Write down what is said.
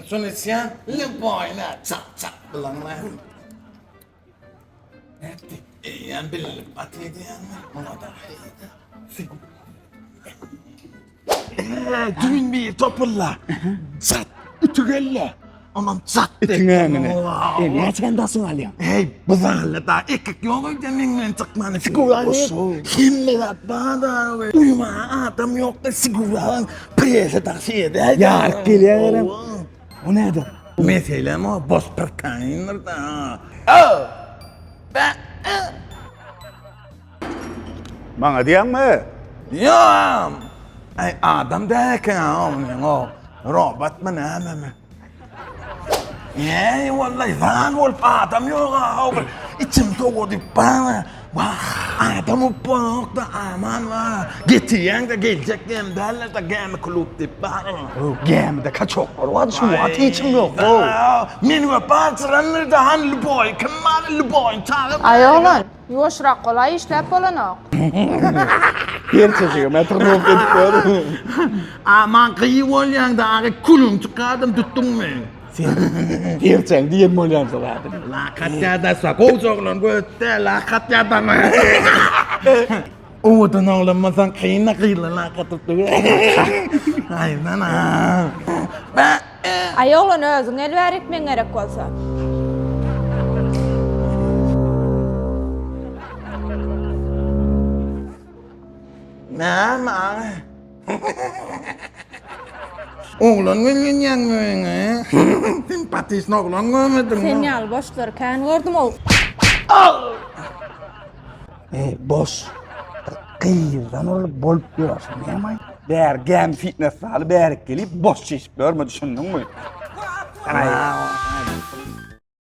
Şuny içýän, lýuboýna çak-çak bilen. Nätdi? Eýýäm bilip at edýänmi? Muňa-da heýde. Düýn bir topulla. Çat, ütü gelle. Onam çat. Itiň äňine. E, näçe daşyň alýaň? Hey, bu zally da ekik ýok öýde meň bilen çykmany. Hemme zat bar da. Uýma adam ýok da siguralan prese daşy eder. Ýaryp gelýär gerem. O näde? Meselem o boş prokaindir da. O. Be. Maňa diýýäňmi? Ýok. Aý adam däl eken o meň o. Robotmy nämemi? Eý wallahi zan bolup adam ýok ha bir içim sowady bana. Wah adam bolup da aman wa. Getirýäň-de geljek diýen däller-de gämi klub diýip bar. Gämide kaçoklar bar şu wagt hiç kim ýok. Men we barçyrandyr-da han lüboý kim bar lüboý çagyr. Aý oglan. Ýuwaşrak bolaý işläp bolanok. Her çeşigime turnuk edip gör. Aman gyý bolýaň dagy külüň çykardym tutduňmy? Sen gerçeň diýen bolýan zadyň. Lakat ýadasa gowja oglan götde lakat ýadama. Owadan oglan bolsaň kyn-da gyzlar lakat tutdy. Aýdan a. Aý oglan özüň gel bärik men gerek bolsa. Näme aga? Oglan gelýänmi öýüňe? Sen patisni oglan görmediňmi? Sen ýaly boşlary kän gördüm ol. Ey boş. Gyzdan olup bolup ýörşüň näme? Bäri gämi fitness zaly bärik gelip boş çişip ýörme düşündiňmi? Ay.